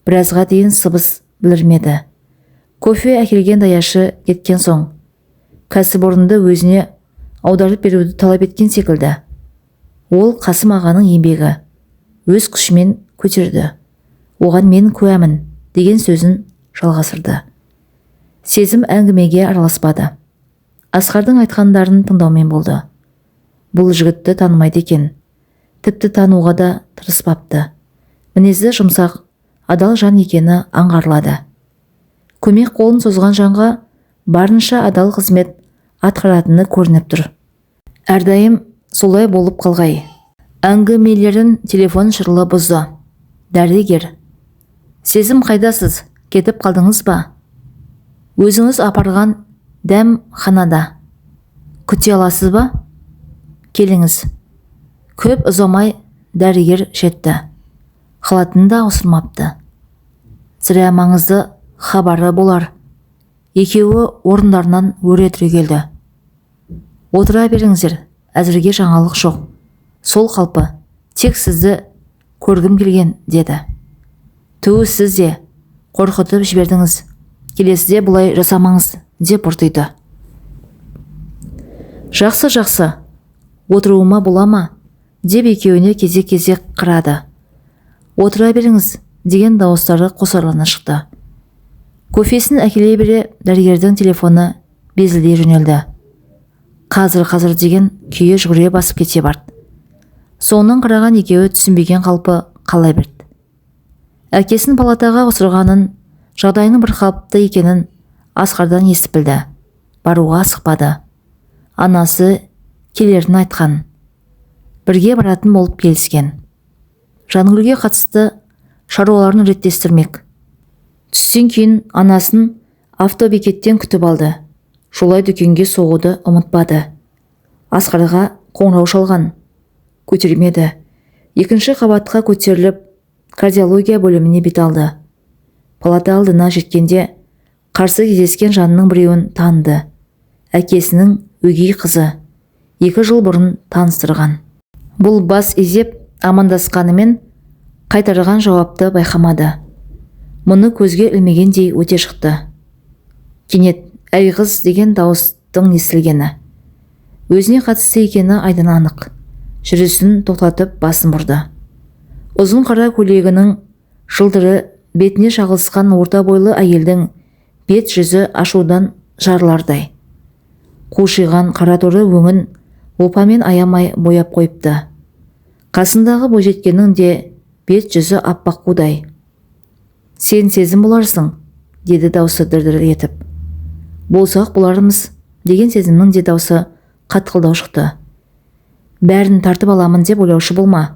Speaker 2: Біразға дейін сыбыс білірмеді. Кофе әкелген даяшы кеткен соң, кәсіпорынды өзіне аударып беруді талап еткен секілді. Ол Қасым ағаның еңбегі. Өз күшімен көтерді. Оған мен куәмін деген сөзін жалғастырды. Сезім әңгімеге араласпады. Асқардың айтқандарын тыңдаумен болды. Бұл жігітті танымайды екен. Тіпті тануға да тырыспапты. Мінезі жұмсақ, адал жан екені аңғарылады. Көмек қолын созған жанға барынша адал қызмет атқаратыны көрініп тұр. Әрдайым солай болып қалғай. Әңгімелерін телефон шырылы бұзды. Дәрігер. Сезім, қайдасыз? Кетіп қалдыңыз ба? Өзіңіз апарған дәмханада. Күте аласыз ба? Келіңіз. Көп ұзамай дәрігер жетті. Халатын да ауыстырмапты. Сірә, маңызды хабары болар. Екеуі орындарынан өре түрегелді. Отыра беріңіздер, әзірге жаңалық жоқ. Сол қалпы, тек сізді көргім келген, деді. Түу, сіз де қорқытып жібердіңіз. Келесіде бұлай жасамаңыз, деп бұртиды. Жақсы, жақсы. Отыруыма бола ма? Деп екеуіне кезек-кезек қарады. Отыра беріңіз, деген дауыстары қосарлана шықты. Кофесін әкеле бере дәрігердің телефоны безілдей жөнелді. Қазір, қазір деген күйі жүгіре басып кете барды. Соңынан қараған екеуі түсінбеген қалпы қала берді. Әкесін палатаға осырғанын, жағдайының бір қалыпты екенін Асқардан естіп білді. Баруға асықпады. Анасы келерін айтқан. Бірге баратын болып келіскен. Жангүлге қатысты шаруаларын реттестірмек. Түстен кейін анасын автобекеттен күтіп алды. Жолай дүкенге соғуды ұмытпады. Асқарға қоңырау шалған. Көтермеді. Екінші қабатқа көтеріліп, кардиология бөліміне бет алды. Палата алдына жеткенде қарсы кездескен жанның біреуін таныды. Әкесінің өгей қызы. 2 жыл бұрын таныстырған. Бұл бас изеп амандасқанымен қайтарған жауапты байқамады. Мұны көзге ілмегендей өте шықты. Кенет әй қыз деген дауыстың естілгені. Өзіне қатысты екені айдан анық. Жүрісін тоқтатып басын бұрды. Ұзын қара көйлегінің жылтыры бетіне шағылысқан орта бойлы әйелдің бет жүзі ашудан жарылардай. Қушиған қара торы өңін опамен аямай бояп қойыпты. Қасындағы бойжеткеннің де бет жүзі аппақ қудай. Сен Сезім боларсың, деді даусы дір-дір етіп. Болсақ болармыз, деген Сезімнің де даусы қатқылдау шықты. Бәрін тартып аламын деп ойлаушы болма.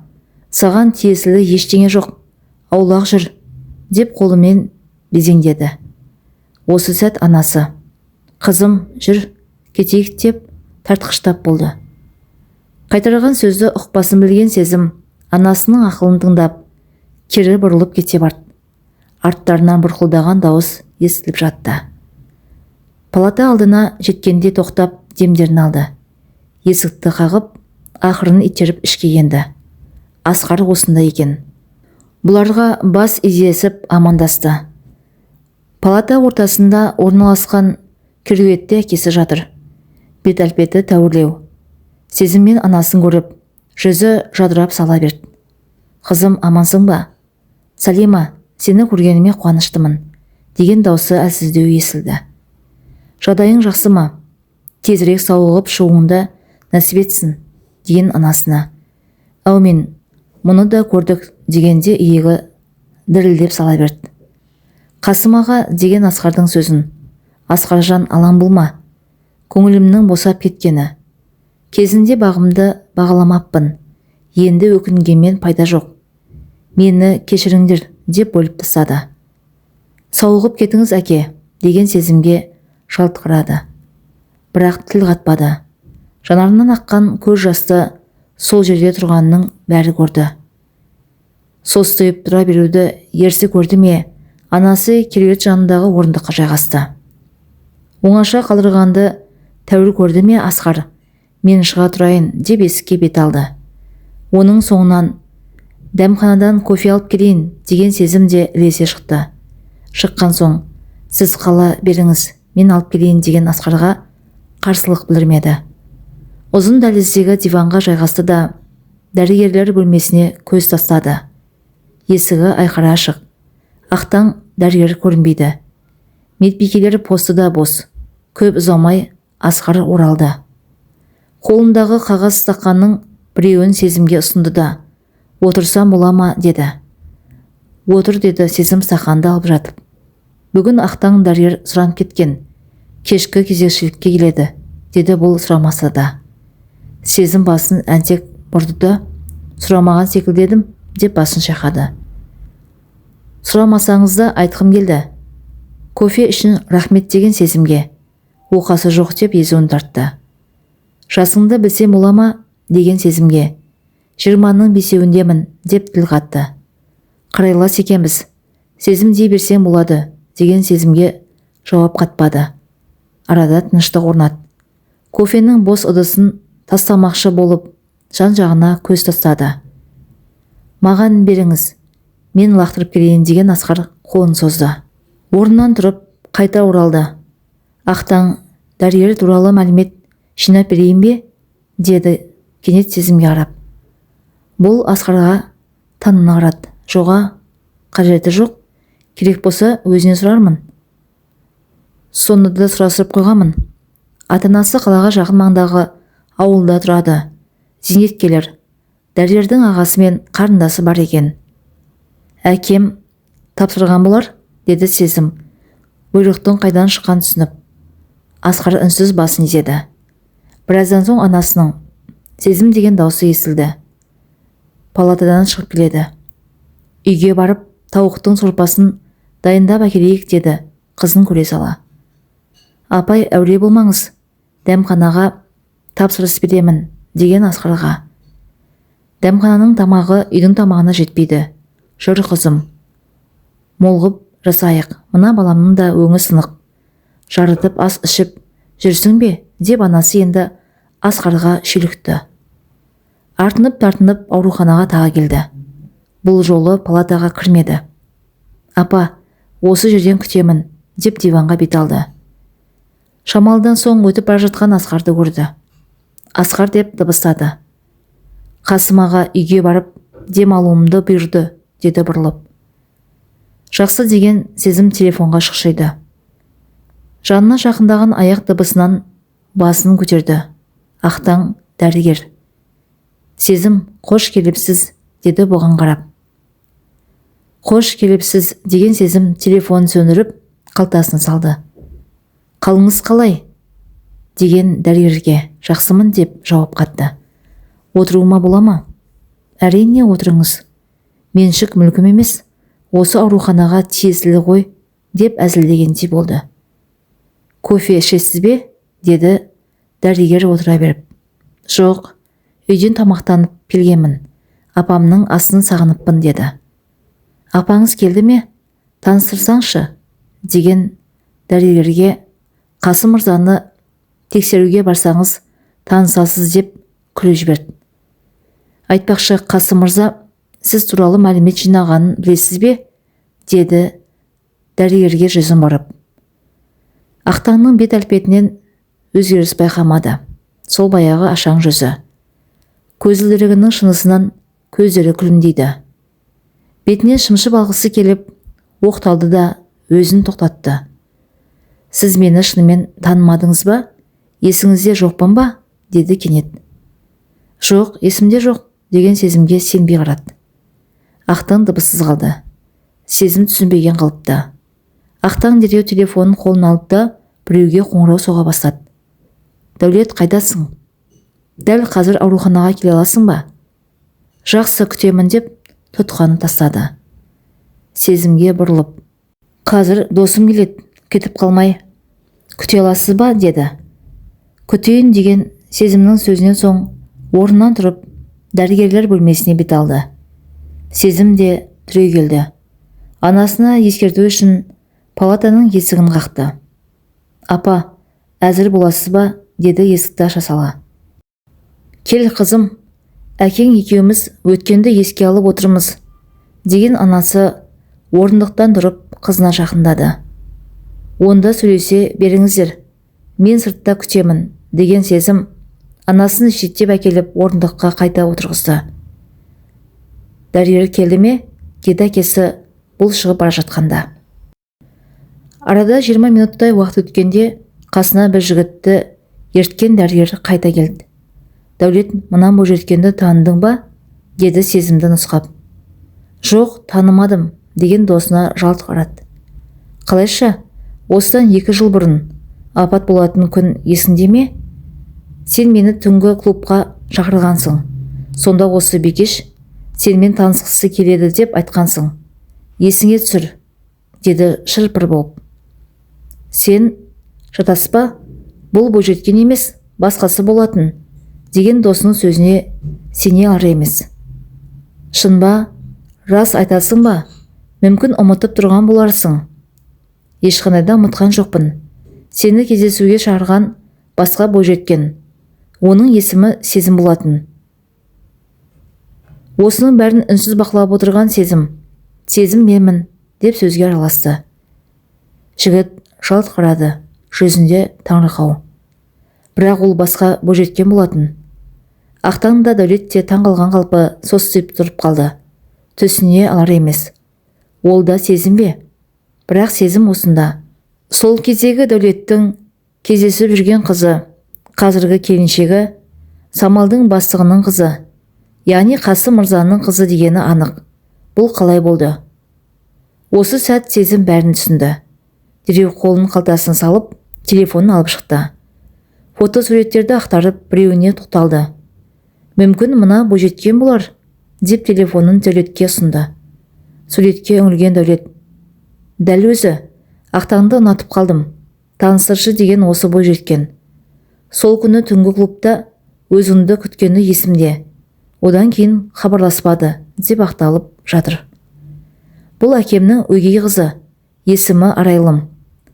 Speaker 2: Саған тиесілі ештеңе жоқ. Аулақ жүр, деп қолымен безеңдеді. Осы сәт анасы, қызым, жүр, кетейік деп тартқыштап болды. Қайтарған сөзді ұқпасын білген Сезім анасының ақылын тыңдап, кері бұрылып кете барды. Арттарынан бұрқылдаған дауыс естіліп жатты. Палата алдына жеткенде тоқтап демдерін алды. Есікті қағып, ақырын итеріп ішке енді. Асқар осында екен. Бұларға бас изесіп амандасты. Палата ортасында орналасқан кереуетте әкесі жатыр. Бет әлпеті тәуірлеу. Сезім мен анасын көріп, жүзі жадырап сала берді. Қызым, амансың ба? Салима, сені көргеніме қуаныштымын, деген даусы әлсіздеу естілді. Жағдайың жақсы ма? Тезірек сауығып шығуыңды нәсіп етсін, деген анасына. Әумин, мұны да көрдік дегенде иегі дірілдеп сала берді. Қасым аға деген Асқардың сөзін. Асқаржан, алаң болма. Көңілімнің босап кеткені. Кезінде бағымды бағаламаппын. Енді өкінгенмен пайда жоқ. Мені кешіріңдер, деп бөліп тастады. Сауығып кетіңіз, әке, деген Сезімге жалт қарады. Бірақ тіл қатпады. Жанарынан аққан көз жасты сол жерде тұрғанның бәрі көрді. Состиып тұра беруді ерсі көрді ме, анасы кереует жанындағы орындыққа жайғасты. Оңаша қалдырғанды тәуір көрді ме Асқар, мен шыға тұрайын, деп есікке бет алды. Оның соңынан дәмханадан кофе алып келейін, деген Сезім де ілесе шықты. Шыққан соң, сіз қала беріңіз, мен алып келейін деген Асқарға қарсылық білдірмеді. Ұзын дәліздегі диванға жайғасты да дәрігерлер бөлмесіне көз тастады. Есігі айқара ашық. Ақтан дәрігер көрінбейді. Медбикелер посты да бос. Көп ұзамай Асқар оралды. Қолындағы қағаз стақанның біреуін Сезімге ұсынды да, отырсам бола ма, деді. Отыр, деді Сезім стақанды алып жатып. Бүгін ақтан дәрігер сұранып кеткен. Кешкі кезекшілікке келеді, деді бұл сұрамаса да. Сезім басын әнтек бұрды да, сұрамаған секілді едім, деп басын шайқады. Сұрамасаңыз да айтқым келді. Кофе үшін рахмет деген Сезімге. Оқасы жоқ деп езуін тартты. Жасыңды білсем бола ма, деген Сезімге. 20-ның 5-індемін, деп тіл қатты. Қарайлас екенбіз. Сезім дей берсең болады, деген Сезімге жауап қатпады. Арада тыныштық орнат. Кофенің бос ыдысын тастамақшы болып, жан-жағына көз тастады. Маған беріңіз, мен лақтырып келейін, деген Асқар қолын созды. Орнынан тұрып, қайта оралды. Ақтан дәрігер туралы мәлімет жинап берейін бе, деді кенет Сезімге қарап. Бұл Асқарға танына қарады. Жоға, қажеті жоқ, керек болса өзіне сұрармын. Соны да сұрастырып қойғанмын. Ата-анасы қалаға жақын маңдағы ауылда тұрады. Зейнеткерлер. Дәрігердің ағасы мен қарындасы бар екен. Әкем тапсырған болар, деді Сезім, бұйрықтың қайдан шыққанын түсініп. Асқар үнсіз басын изеді. Біраздан соң анасының «Сезім» деген даусы естілді. Палатадан шығып келеді. Үйге барып тауықтың сорпасын дайындап әкелейік, деді қызын көре сала. Апай, әуре болмаңыз, дәмханаға тапсырыс беремін, деген Асқарға. Дәмхананың тамағы үйдің тамағына жетпейді. Жүр, қызым, молғып жасайық, мына баламның да өңі сынық. Жарытып ас ішіп жүрсің бе, деп анасы енді Асқарға шүйлікті. Артынып-тартынып ауруханаға тағы келді. Бұл жолы палатаға кірмеді. Апа, осы жерден күтемін, деп диванға бет алды. Шамалыдан соң өтіп бара жатқан Асқарды көрді. Асқар деп дыбыстады. Қасым аға үйге барып дем алуымды бұйырды, деді бұрылып. Жақсы, деген Сезім телефонға шұқшиды. Жанына жақындаған аяқ дыбысынан басын көтерді. Ақтаң дәрігер. Сезім, қош келіпсіз, деді бұған қарап. Қош келіпсіз, деген Сезім телефонын сөндіріп қалтасына салды. Қалыңыз қалай? Деген дәрігерге жақсымын деп жауап қатты. Отыруыма бола ма? Әрине, отырыңыз. Меншік мүлкім емес, осы ауруханаға тиесілі ғой, деп әзілдегендей болды. Кофе ішесіз бе? Деді дәрігер отыра беріп. Жоқ, үйден тамақтанып келгенмін. Апамның асын сағыныппын, деді. Апаңыз келді ме? Таныстырсаңшы, деген дәрігерге. Қасым мырзаны тексеруге барсаңыз танысасыз, деп күліп жіберді. Айтпақшы, Қасым мырза сіз туралы мәлімет жинағанын білесіз бе? Деді дәрігерге жүзін бұрып. Ақтаңның бет әлпетінен өзгеріс байқамады. Сол баяғы ашаң жүзі. Көзілдірігінің шынысынан көздері күлімдейді. Бетінен шымшып алғысы келіп оқталды да өзін тоқтатты. Сіз мені шынымен танымадыңыз ба? Есіңізде жоқпын ба? Деді кенет. Жоқ, есімде жоқ, деген Сезімге сенбей қарады. Ақтаң дыбыссыз қалды. Сезім түсінбеген қалыпты. Ақтаң дереу телефонын қолына алды да біреуге қоңырау соға бастады. Дәулет, қайдасың? Дәл қазір ауруханаға келе аласың ба? Жақсы, күтемін, деп тұтқаны тастады. Сезімге бұрылып: Қазір досым келеді, кетіп қалмай күте аласыз ба? Деді. Күтейін, деген Сезімнің сөзінен соң орнынан тұрып дәрігерлер бөлмесіне бет алды. Сезім де түрегелді. Анасына ескерту үшін палатаның есігін қақты. Апа, әзір боласыз ба? Деді есікті аша сала. Кел, қызым, әкең екеуміз өткенді еске алып отырмыз, деген анасы орындықтан тұрып қызына жақындады. Онда сөйлесе беріңіздер, мен сыртта күтемін, деген Сезім анасын шеттеп әкеліп орындыққа қайта отырғызды. Дәрігер келді ме? Деді әкесі бұл шығып бара жатқанда. Арада 20 минуттай уақыт өткенде қасына бір жігітті ерткен дәрігер қайта келді. Дәулет, мына бойжеткенді таныдың ба? Деді Сезімді нұсқап. Жоқ, танымадым, деген досына жалт қарады. Қалайша? Осыдан 2 жыл бұрын апат болатын күн есіңде ме? Сен мені түнгі клубқа шақырғансың. Сонда осы бикеш сенімен танысқысы келеді деп айтқансың. Есіңе түсір, деді шыр-пыр болып. Сен шатаспа, бұл бойжеткен емес, басқасы болатын, деген досының сөзіне сене алар емес. Шын ба? Рас айтасың ба? Мүмкін, ұмытып тұрған боларсың. Ешқандай да ұмытқан жоқпын. Сені кездесуге шақырған басқа бойжеткен. Оның есімі Сезім болатын. Осының бәрін үнсіз бақылап отырған Сезім: Сезім менмін, деп сөзге араласты. Жігіт жалт қарады, жүзінде таңырқау. Бірақ ол басқа бойжеткен болатын. Ақтан да, Дәулет те таңғалған қалпы состиып тұрып қалды. Түсіне алар емес. Ол да Сезім бе? Бірақ Сезім осында. Сол кездегі Дәулеттің кездесіп жүрген қызы, қазіргі келіншегі, Самалдың бастығының қызы. Яғни Қасым мырзаның қызы дегені анық. Бұл қалай болды? Осы сәт Сезім бәрін түсінді. Дереу қолын қалтасына салып, телефонын алып шықты. Фотосуреттерді ақтарып, біреуіне тоқталды. Мүмкін, мына бойжеткен болар, деп телефонын Дәулетке ұсынды. Суретке үңілген Дәулет: «Дәл өзі, Ақтаңды ұнатып қалдым. Таныстыршы деген осы бойжеткен. Сол күні түнгі клубта өзіңді күткені есімде. Одан кейін хабарласпады», – деп ақталып жатыр. «Бұл әкемнің өгей қызы, есімі Арайлым.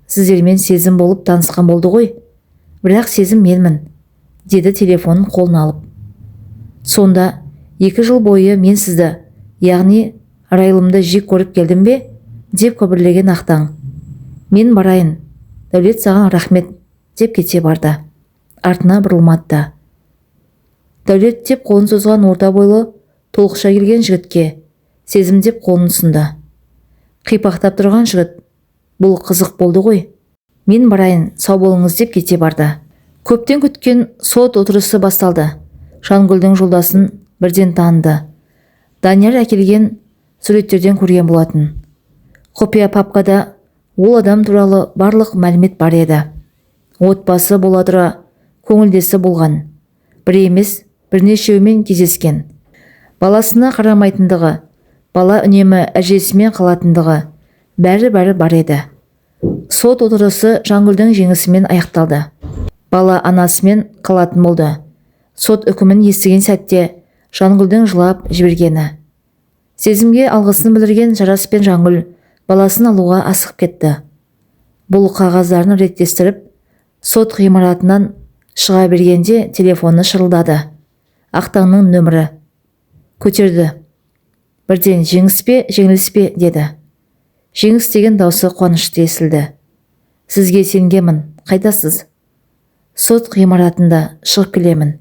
Speaker 2: Сіздермен Сезім болып танысқан болды ғой, бірақ Сезім менмін», – деді телефонын қолына алып. «Сонда 2 жыл бойы мен сізді, яғни Арайлымды жек көріп келдім бе?» – деп күбірлеген Ақтаң. «Мен барайын, Дәулет, саған рахмет», – деп кете барды. Артына бұрылмады да. «Дәулет», – деп қолын созған орта бойлы толықша келген жігітке Сезім деп қолын ұсынды. Қипақтап тұрған жігіт: «Бұл қызық болды ғой, мен барайын, сау болыңыз», – деп кете барды. Көптен күткен сот отырысы басталды. Жангүлдің жолдасын бірден таныды. Данияр әкелген суреттерден көрген болатын. Құпия папкада ол адам туралы барлық мәлімет бар еді. Отбасы бола тұра, көңілдесі болған. Бір емес, бірнешеуімен кездескен. Баласына қарамайтындығы, бала үнемі әжесімен қалатындығы, бәрі-бәрі бар еді. Сот отырысы Жангүлдің жеңісімен аяқталды. Бала анасымен қалатын болды. Сот үкімін естіген сәтте Жангүлдің жылап жібергені. Сезімге алғысын білдірген Жарас пен Жангүл баласын алуға асығып кетті. Бұл қағаздарын реттестіріп, сот ғимаратынан шыға бергенде телефоны шырылдады. Ақтаңның нөмірі. Көтерді. Бірден: «Жеңіс пе, жеңіліс пе?» – деді. «Жеңіс», – деген даусы қуанышты естілді. «Сізге сенгенмін. Қайдасыз?» «Сот ғимаратында, шығып келемін».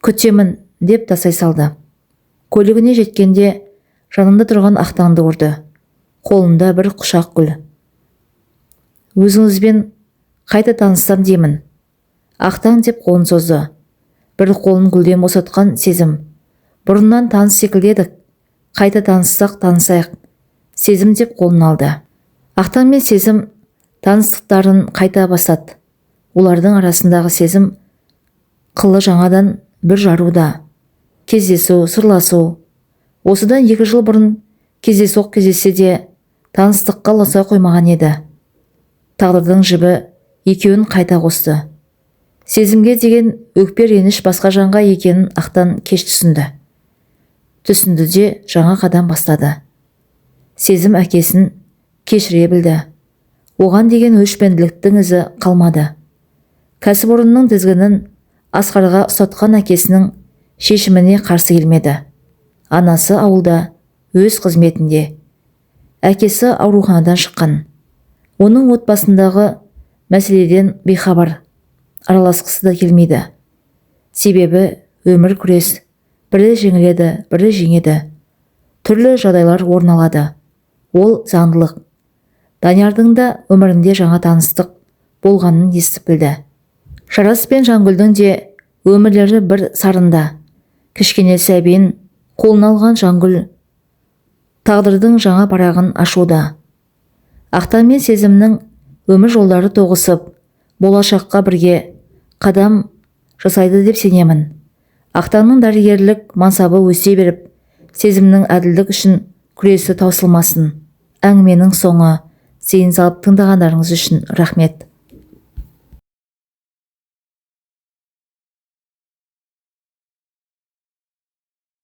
Speaker 2: «Күтемін», – деп тастай салды. Көлігіне жеткенде жанында тұрған Ақтаңды көрді. Қолында бір құшақ гүл. «Өзіңізбен қайта таныссам деймін, Ақтаң», – деп қолын созды. Бір қолын гүлден босатқан Сезім: «Бұрыннан таныс секілді едік, қайта таныссақ танысайық, Сезім», – деп қолын алды. Ақтаң мен Сезім таныстықтарын қайта бастады. Олардың арасындағы сезім қылы жаңадан бүр жаруда. Кездесу, сырласу. Осыдан 2 жыл бұрын кездейсоқ кездессе де, таныстыққа ұласа қоймаған еді. Тағдырдың жібі екеуін қайта қосты. Сезімге деген өкпе, реніш басқа жанға екенін Ақтан кеш түсінді. Түсінді де, жаңа қадам бастады. Сезім әкесін кешіре білді. Оған деген өшпенділіктің ізі қалмады. Кәсіпорынның тізгінін Асқарға ұстатқан әкесінің шешіміне қарсы келмеді. Анасы ауылда, өз қызметінде. Әкесі ауруханадан шыққан. Оның отбасындағы мәселеден бейхабар, араласқысы да келмейді. Себебі өмір күрес: бірі жеңіледі, бірі жеңеді. Түрлі жағдайлар орын алады, ол заңдылық. Даниярдың да өмірінде жаңа таныстық болғанын естіп білді. Жарас пен Жангүлдің де өмірлері бір сарында. Кішкене сәбиін қолына алған Жангүл тағдырдың жаңа парағын ашуда. Ақтан мен Сезімнің өмір жолдары тоғысып, болашаққа бірге қадам жасайды деп сенемін. Ақтанның дәрігерлік мансабы өсе беріп, Сезімнің әділдік үшін күресі таусылмасын. Әңгіменің соңы. Зейін салып тыңдағандарыңыз үшін рахмет.